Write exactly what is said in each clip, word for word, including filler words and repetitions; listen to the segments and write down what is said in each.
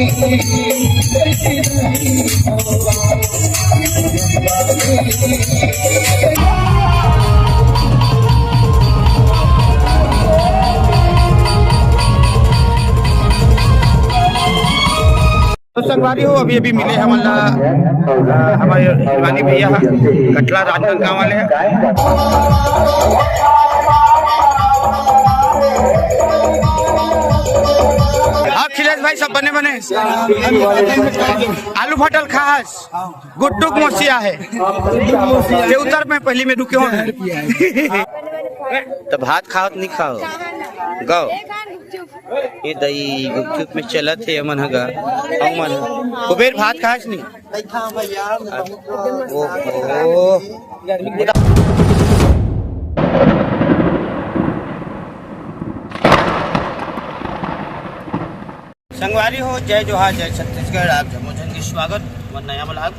तो संगवारी हो, अभी अभी मिले हमन ला, अ, हमारे हिरवानी भैया ह, कटला राजनांदगांव वाले ह। हाँ, अखिलेश भाई, सब बने बने। आलू भटल खास, गुड्डू के मौसिया है। ते उतर में पहली में रुके हो। तो भात खाओ त नहीं खाओ? गौ। ये दई गुपचुप में चलत हे, हमन ह गा। हमन कुबेर भात खास नहीं। ओहो। संगवारी हो, जय जोहार, जय छत्तीसगढ़। आप जम्मो झन के स्वागत मोर नया vlog।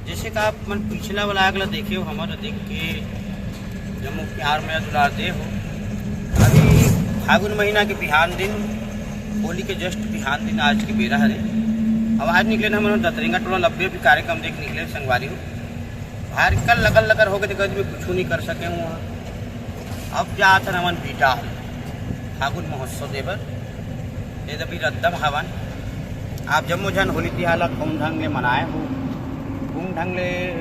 जैसे कि आप मन पिछला vlog ला देखे हो, हमर देख के जम्मो प्यार में दुलार दे हो। अभी फागुन महीना के बिहान दिन, होली के just बिहान दिन आज के बेरा हरे। अब आज निकले हमन दतरेंगा टोला लब्बे भी कार्यक्रम देख निकले संगवारी हो। बाहर कल लगल लगल हो गए, तो गज में कुछ नहीं कर सके हुआ। अब जात हन हमन बिटाल फागुन महोत्सव देबर। ये तो अभी रद्दम हवन। आप जम्मो झन होली तिहार ला कोन ढंग ले मनाए हो, कोन ढंग ले, अ,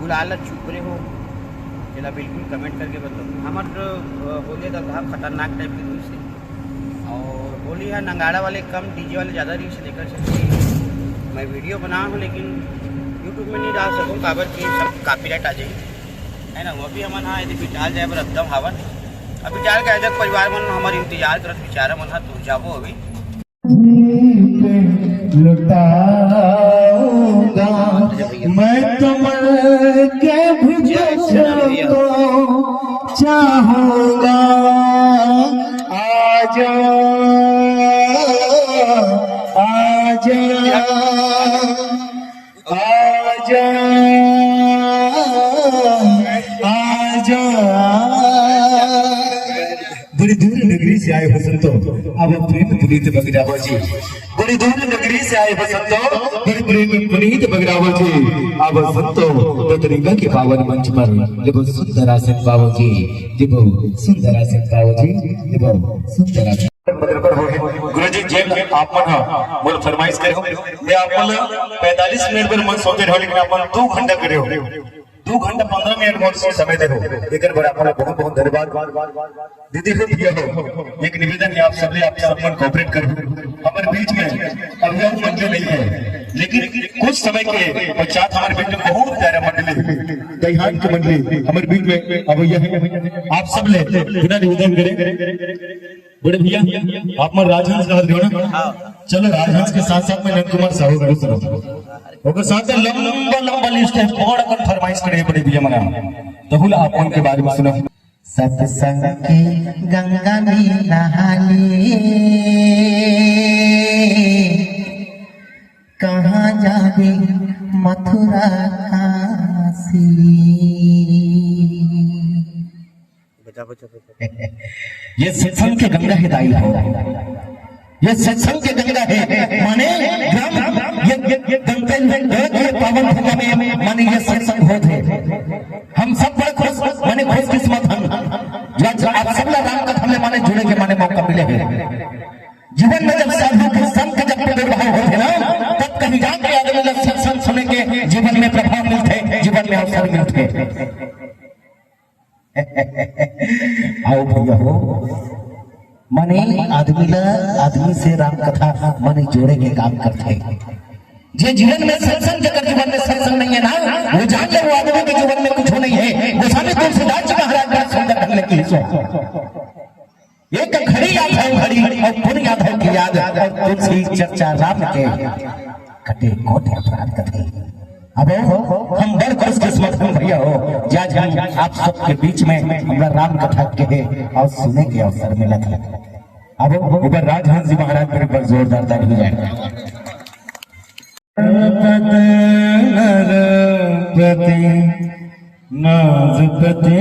गुलाल ला चुपरे हो, तेला बिल्कुल comment करके बताओ। हमर, अ, होली का खतरनाक type के होइस हे। और होली है नंगाड़ा वाले कम, DJ वाले ज़्यादा रहिस हे, तेकर सेती मैं video बना हूँ, लेकिन YouTube में नहीं डाल सकूँ, काबर कि सब copyright आ जाही, है ना। वो भी हमन हाँ, यदि बिटाल जाए बर एकदम हावन। अभी बिटाल के अजग परिवार मन हमर इंतजार करत, बेचारा मन हा, तो जाबो अभी। लुटाऊंगा मैं तो मर के भी तुझको चाहूंगा। आजा, आजा, आजा, आजा। बड़ी दूर नगरी से आए हो संतो, अब प्रेम पुनीत बगरावा जी। बड़ी दूर नगरी से आए हो संतो, बड़ी प्रेम पुनीत बगरावा जी। अब संतो, दतरेंगा के पावन मंच पर लेबो सुंदर आसन पावो जी, लेबो सुंदर आसन पावो जी, लेबो सुंदर आसन। गुरुजी, जेन आप मन ह मोर फरमाइश करे हो, मैं आप मन ला पैंतालीस मिनट बर मन सोचे रहो, लेकिन आप मन दो घंटा करे हो, दो घंटा पन्द्रह मिनट मोर समय दे हो, एकर बर आप मन ला बहुत बहुत धन्यवाद। दीदी हो, भैया हो, एक निवेदन है आप सब ले, आप सब मन cooperate करो हमर बीच में। अब यह मंडली नहीं है, लेकिन कुछ समय के पश्चात हमारे बीच में बहुत प्यारा मंडली, दहिहान की मंडली हमारे बीच में अब यह है। आप सब ले बिना निवेदन करे, बड़े भैया, आप मन राजहंस कहा रहे हो ना? हाँ। चलो, राजहंस के साथ साथ में नंद कुमार साहू को सुनो। ओकर साथ में लंबा लंबा लिस्ट है, बड़ अपन फरमाइश करे बड़े भैया मना। तो बोला आप मन के बारे में सुनो। सत्संग के गंगा में नहाली, कहाँ जाबे मथुरा काशी। ये सत्संग के गंगा हे दाई हो, ये सत्संग के गंगा हे, माने ग्राम, ये, ये, ये गंगा, ये, ये पावन भूमि में, माने ये सत्संग होत हे। हम सब बड़े खुश, माने खुशकिस्मत हन, जो आज आप सब ला राम कथा में माने जुड़े के माने मौका मिले हे। जीवन में जब साधु के संत जब प्रादुर्भाव होथे ना, तब कहीं जाके आदमी ला सत्संग सुने के जीवन में प्रभाव मिलथे, जीवन में अवसर मिलथे। आओ भैया हो, माने आदमी ला आदमी से राम कथा माने जोड़े के काम करथे। जे जीवन में सत्संग, जेकर जीवन में सत्संग नहीं है ना, वो जान ले वो आदमी के जीवन में कुछ नहीं है। गोस्वामी तुलसीदास जी महाराज बड़ा सुंदर ढंग ले कहिस हे, एक घड़ी याद है घड़ी और पुन याद है कि याद, और तुलसी चर्चा राम के कटे कोट अपराध कथे। अबे हम बड़ खुशकिस्मत हन भैया हो, जे आज हम आप सबके बीच में हमरा राम कथा के और सुने के अवसर मिलत हे। अब ऊपर राजहंस जी महाराज पर एक बार जोरदार ताली हो जाए। पत नरपति नाजपति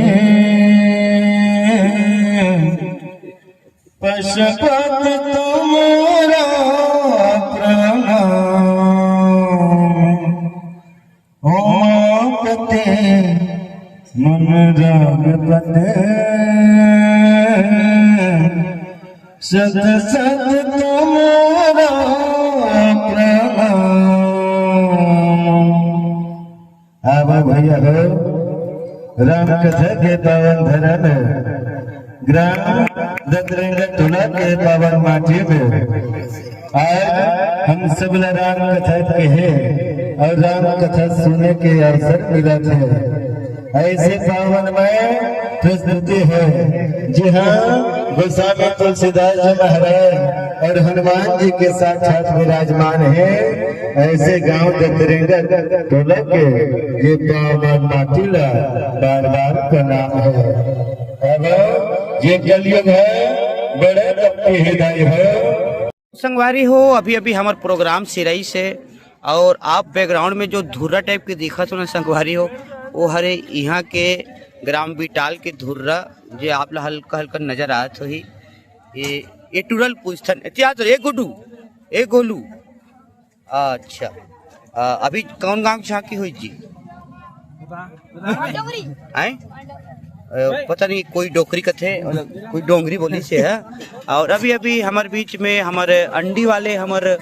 पशुपत तुमरा मन राम पद शत शत तुम्हरा प्रणाम। आवा भैया हो, राम कथा के पावन धरा में, ग्राम दतरेंगा टोला के पावन माटी में आज हम सब ला राम कथा कहे अउ राम कथा सुने के अवसर मिलत हे। अइसे पावनमय प्रस्तुति हे, जी हाँ, गोस्वामी तुलसीदास जी महाराज अउ हनुमान जी के साक्षात विराजमान हे। अइसे गांव दतरेंगा टोला के ये पावन माटी ला बार बार प्रणाम हे। अब ये कलयुग हे, बड़े कपटी हृदय हे। संगवारी हो, अभी अभी हमर प्रोग्राम सिराइस हे अउ आप बैकग्राउंड में जो धुर्रा टाइप के दिखत हो ना संगवारी हो, वो हरे इहाँ के ग्राम बिटाल के धुर्रा, जे आप ला हल्का हल्का नजर आत होही। ये, ये टुरल पूछथन, एती आ तो, ए गुड्डू, ए गोलू। अच्छा, अ, अभी कौन गांव के झांकी होइस जी? डोंगरी। हैं? अ, पता नहीं, कोई डोकरी कथे, मतलब, कोई डोंगरी बोलिस हे। अउ अभी अभी हमर बीच में हमर अंडी वाले हमर, अ,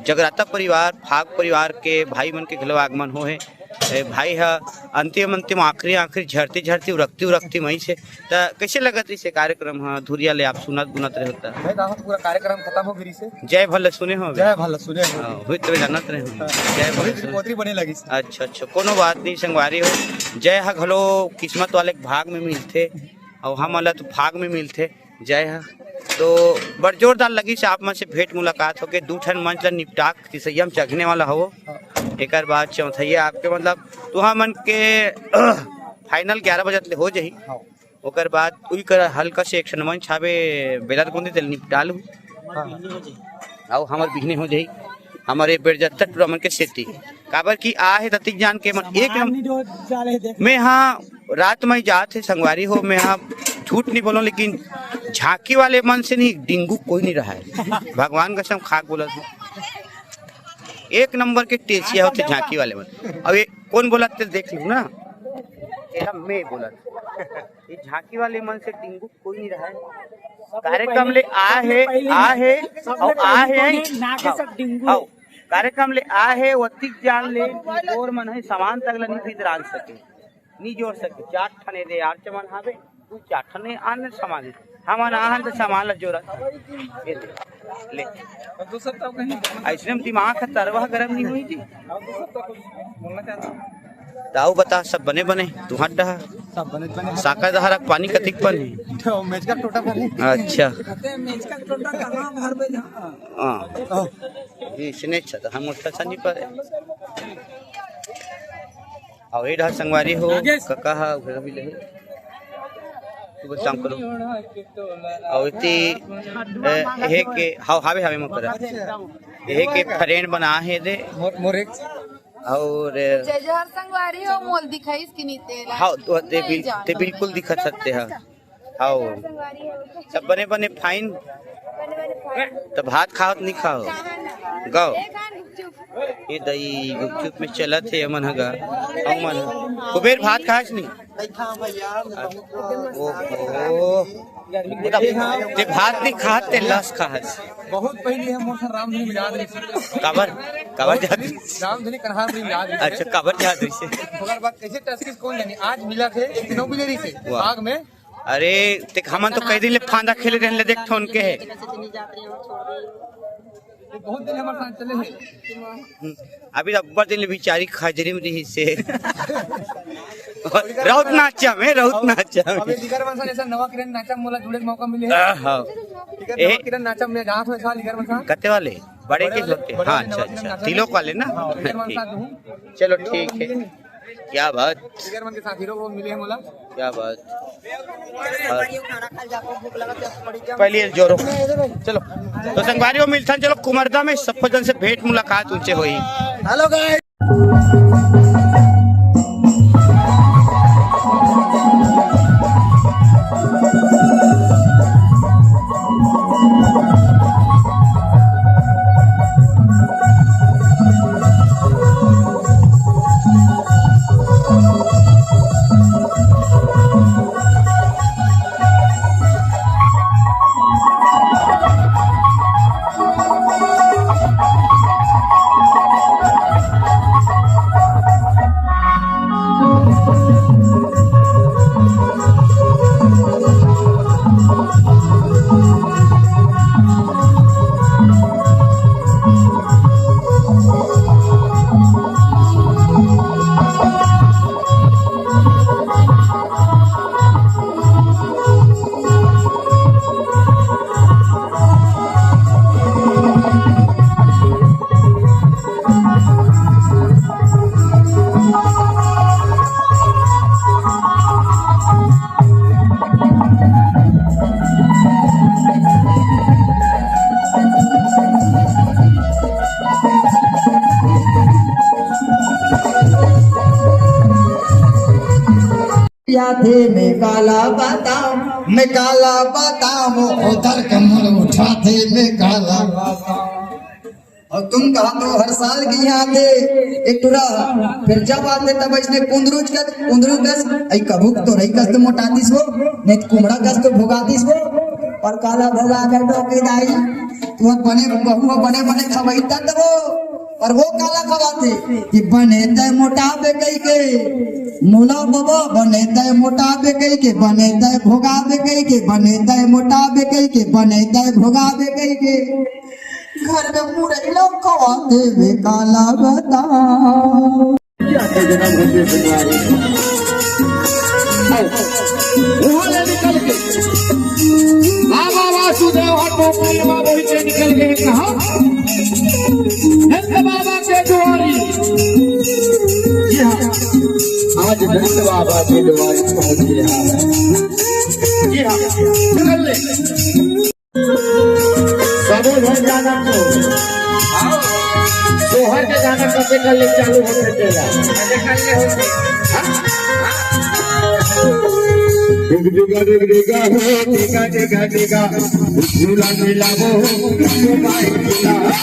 जगराता परिवार, फाग परिवार के भाई मन के घलो आगमन होहे। ए, भाई ह अंतिम अंतिम, आखिरी आखिरी, झरती झरती, उरकती उरकती मइस हे। त कइसे लगत रहिस हे कार्यक्रम ह? धुरिया ले आप सुनत बुनत रहे हो त। भाई, रावत पूरा कार्यक्रम खतम हो गे रहिस हे। जय भले सुने हो बे? जय भले सुने हो। हाँ, होई तबे जानत रहे हो। हाँ। जय भले सुने। पोतरी बने लगिस। अच्छा, अच्छा, कोनो बात नहीं संगवारी हो। जय ह घलो किस्मत वाले के भाग में मिलथे, अउ हमन ला तो फाग में मिलथे। जय ह। तो बड़ जोरदार लगिस आप मन से भेंट मुलाकात होके, दू ठन मंच ला निपटा के तिसैया म चघने वाला हवो। एकर बाद चौथैया आपके, मतलब, तुहा मन के फाइनल ग्यारह बजे ले हो जाही। हाँ। ओकर बाद उही कर हल्का से एक ठन मंच हावे बेलर गोंदी, तेल निपटा लू। हाँ। अउ हमर बिहने हो जाही, हमर ए बेरजत्ता टूरा मन के सेती। काबर कि आ हे ततिक जान के मन एक नम-, मैं हाँ रात में जात हे संगवारी हो, मैं हाँ झूठ नहीं बोलों, लेकिन झांकी वाले मन से नहीं, डिंगू कोई नहीं रहा है। भगवान कसम खाक बोलत हूँ, एक नंबर के टेसिया होथे झांकी वाले मन। अब ये कौन बोलत हे देख लू ना, तेरा मैं बोलत, ये झांकी वाले मन से डिंगू कोई नहीं रहा है। कार्यक्रम ले आ हे, आ हे, अउ आ हे, अउ कार्यक्रम ले आ हे, ओतिक जान ले, और मन हे सामान तक ला नहीं फिर आन सके। नी जोर सके, चार ठन एदे आर चमन हावे, दू चार ठन आन सामान। हमन आहन त सामान ला जोरत। एदे, ले। अइसने में दिमाग ह तरवा गरम नी होई जी। त अउ बता, सब बने बने, तुहर डहा? सब बने बने। साका डहर के पानी कतिक बने? तो मेचका टोटा बने। अच्छा। कहते हैं, मेचका टोटा कहाँ भर बे जहाँ? हाँ। ओ। अइसने अच्छा त हम उठा सा नहीं पाए। अउ ए डहर संगवारी हो, नागेश। कका हा, उहे भी ले। तू बस काम करो। अउ एती, ए, हे के, हाव, हावे, हावे, मत करा। हे के फ्रेंड बना हे दे। मोर, मोर एक। अउ जय जोहार संगवारी हो, मोल दिखाइस कि नहीं तेला? हाव, तो ते नहीं बिल-, जान। ते बिल्कुल दिखा सकते हैं। हाव। सब बने बने फाइन। त भात खावत नहीं खाओ? गौ। ए दई गुपचुप में चलत हे, हमन ह गा। हमन कुबेर भात खास नहीं। ओहो। ते भात नहीं खात, ते लस खास। बहुत पहले हम मोर रामधुनी में जात रहिस। काबर? काबर जात रहिस? रामधुनी कन्हार में जात रहिस। अच्छा, काबर जात रहिस? ओकर बाद कैसे टसकिस कौन जानी, आज मिला थे, एक नौ बजे रहिस। वाह। बाग में। अरे, ते हमन तो कई दिन ले फांदा खेले रहन ले, देख ठोन के हे। बहुत दिन हमारे साथ चले हैं। हम्म, अभी तो अब्बड़ दिन ले बिचारी खजरी में रहिस हे। राउत नाचा में, राउत नाचा में। अबे दिगर मन सन ऐसा नवा किरण नाचा मोला जुड़े के मौका मिले। आ, हाँ। दिगर ए। नवा किरण नाचा में जहाँ थोड़ा सा दिगर मन सन। कते वाले? बड़े के बड़े, छोटे? बड़े हाँ, वाले अच्छा, नवा किरण अच्छा। नाचा तिलोक में। वाले ना? हाँ, दिगर मन ठीक। सन हूँ। चलो, ठीक है। क्या बात। फिगर मन के साथ हीरो को मिले हैं मोला। क्या बात। और पहले ये जोरो। चलो, तो संगवारी हो मिलथन, चलो कुमरदा में सब जन से भेंट मुलाकात उनसे होई। हेलो गाइस। आथे मैं काला बताऊं, मैं काला बताऊं, उधर कमर उठाथे मैं काला बताऊं। अउ तुम कहा तो हर साल के यहाँ आथे एक टुरा, फिर जब आथे तब इसने कुंदरू कस, कुंदरू कस, अई कभू तो रही कस तो मोटा दिस वो, नहीं तो कुमड़ा कस तो भोगा दिस वो, अउ काला भोगा के टोके दाई, तू बने बहू बने बने खवई तब वो, अउ वो काला खवाथे कि बने तय मोटाबे कई के, मोला बाबा बने तय मोटाबे कई के, बने तय भोगाबे कई के, बने तय मोटाबे कई के, बने तय भोगाबे कई के। घर में मुरई लौकवा देवे काला बताओ। क्या के जन्म होते बनवाए। आओ, वहाँ ले निकल के। बाबा वासुदेव और गोपी माँ वही से निकल गए। कहाँ? नंद बाबा के दुआरी। जी हाँ, आज नंद बाबा के दुआरी पहुँच गया है। जी हाँ, निकल ले। सबो झन जानत हो। सोहर के गाना कते कर ले चालू होथे तेला। डिग डिगा, डिग डिगा, हो, डिगा, डिगा, डिगा। झूला मिलावो, झूला मिलावो।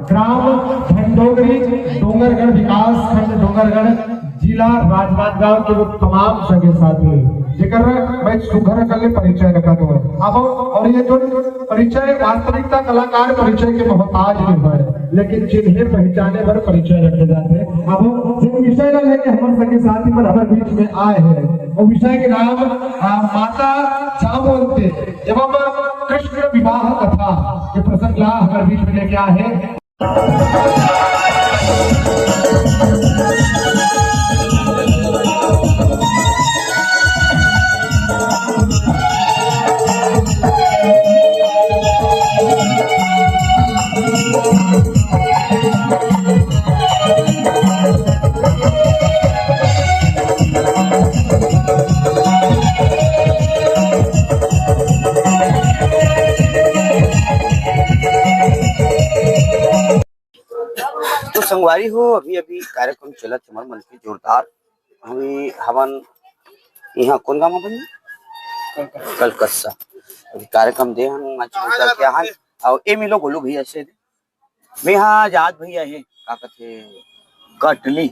ग्राम भंडोगरी, डोंगरगढ़ विकास खंड, डोंगरगढ़ जिला, राजनांदगांव के वो तमाम सगे साथी, जेकर मैं सुघर कर ले परिचय रखत हूँ। अब और ये जो परिचय वास्तविकता कलाकार परिचय के मोहताज नहीं है, लेकिन जिन्हें पहचाने बर परिचय रखे जाते हैं। अब जिन विषय ला लेके हमर सगे साथी मन हमर बीच में आए हैं, वो विषय के नाम, आ, माता जामवंती एवं कृष्ण विवाह कथा के प्रसंग ला हमर बीच में लेके आए हैं। तो संगवारी हो, अभी अभी कार्यक्रम चलत हे हमर मन के जोरदार। अभी हमन यहाँ कौन गाँव में बनी? कलकत्ता। अभी कार्यक्रम दे हन, नाच करके हन, और ए मिलो गोलू भैया से। मैं यहाँ आजाद भैया है, का कहते, कटली।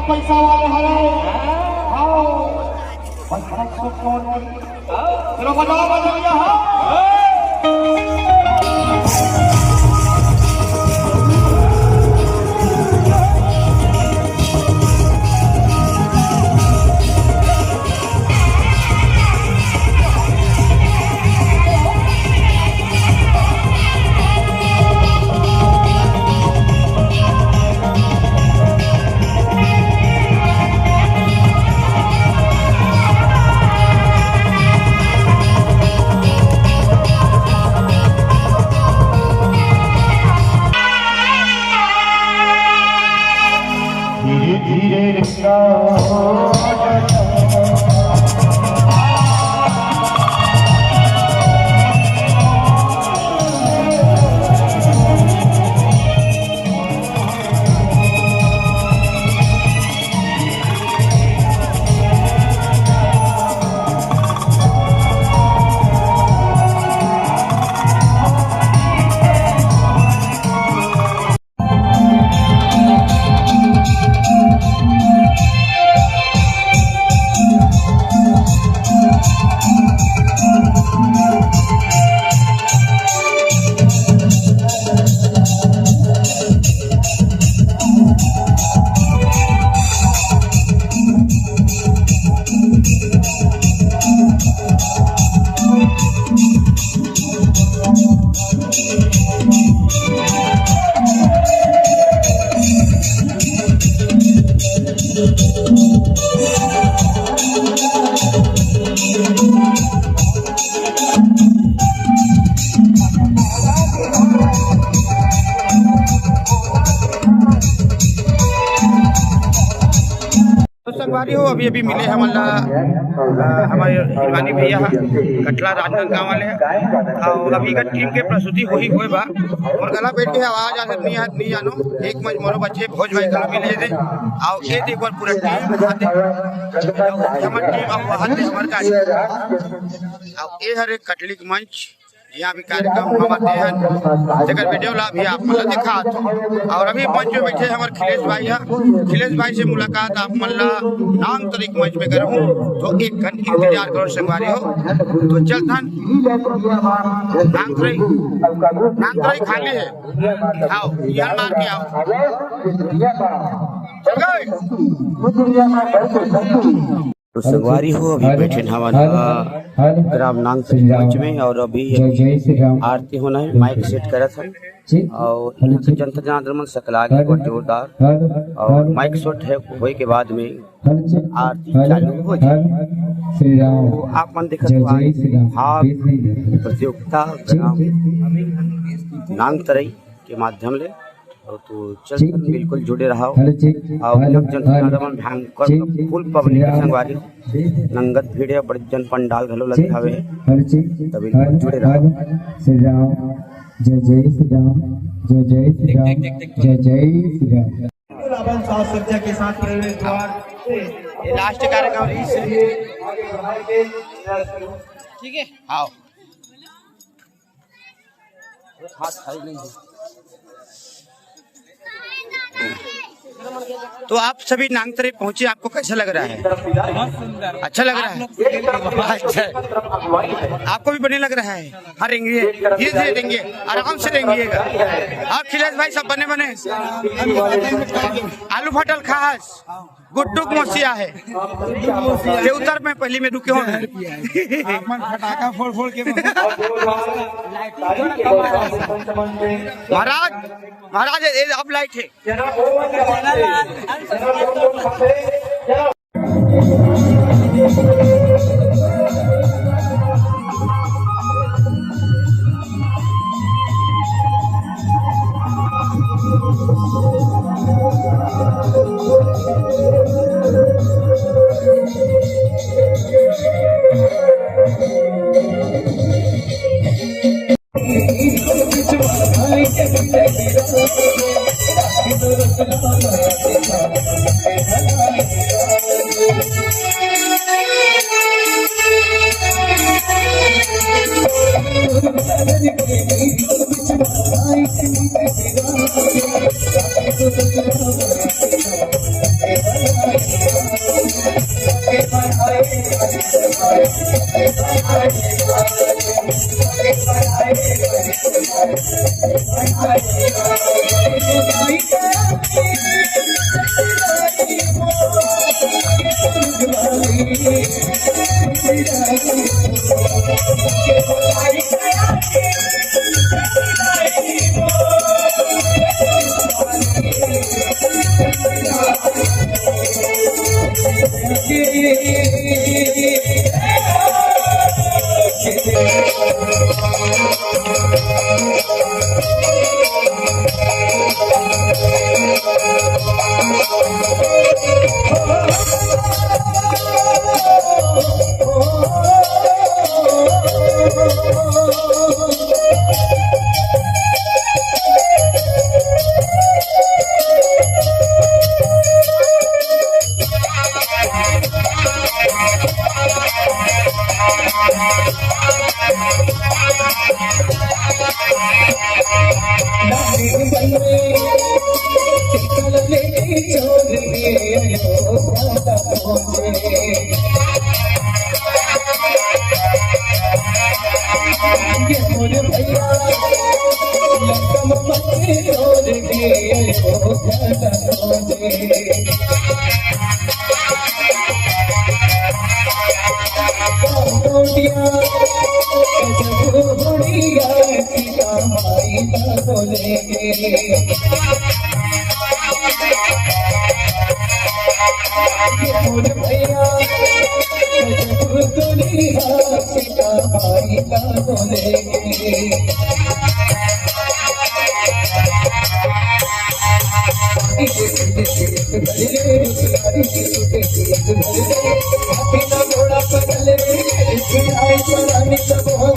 पैसा वाले हरे। हाँ। पैसा सुकून। चलो बजाओ बजैया, हाँ। अरे हो, अभी अभी मिले हमन ला, अ, हमर हिरवानी भैया ह, कटला राजनांदगांव वाले ह। अउ अभी एकर टीम के प्रस्तुति होही होए बा। मोर गला बैठ के आवाज आ सकत नहीं है, नहीं जानो। एक मंच मोरो बचे, भोज भाई घलो मिले दे। अउ ए दे एक बार पूरा टीम आते। हमर टीम अब बाहर दे हमर गाड़ी। अउ ए हर एक कटली के मंच। यहाँ भी कार्यक्रम हमर दे हन, जेकर वीडियो ला भी आप मन ला दिखात हूँ। अउ अभी मंच में बैठे हमर खिलेश भाई ह, खिलेश भाई से मुलाकात आप मन ला नांग तरी के मंच में करहूँ, तो एक घंटा इंतजार करो संगवारी हो। तो चलथन नांग तरी, नांग तरी खाली है, आओ यार मार के आओ। चल गए। तो संगवारी हो, अभी बैठे हवन ग्राम नांग तरी मंच में अउ अभी आरती होना है, माइक सेट करत है। अउ जनता जनार्दन मन सकला के जोरदार। अउ माइक सेट होए के बाद में आरती चालू हो जाए। तो आप मन देखत हो आज प्रतियोगिता ग्राम नांग तरी के माध्यम ले। अउ तो चल बिल्कुल जुड़े रहो। अउ लोग जन तुमन भयंकर फुल पब्लिक के संगवारी, नंगत भीड़ है, बड़ जन पंडाल घलो लगे हवे। तो बिल्कुल जुड़े रहो। श्री राम, जय जय श्री राम, जय जय श्री राम, जय जय श्री राम। रावण साज सज्जा के साथ प्रवेश द्वार से ये लास्ट कार्यक्रम। ठीक है, आओ। तो आप सभी नांग तरी पहुंचे, आपको कैसा लग रहा है? अच्छा लग रहा है? अच्छा, आपको भी बढ़िया लग रहा है? हाँ, रेंगिए, धीरे धीरे रेंगिए, आराम से रेंगिएगा। अउ खिलेश भाई, सब बने बने, आलू फटल खास। गुड्डू के मौसी आहे। के उतर में पहली में रुके हो। आप मन फटाका फोड़ फोड़ के महाराज, महाराज, ये अब लाइट है।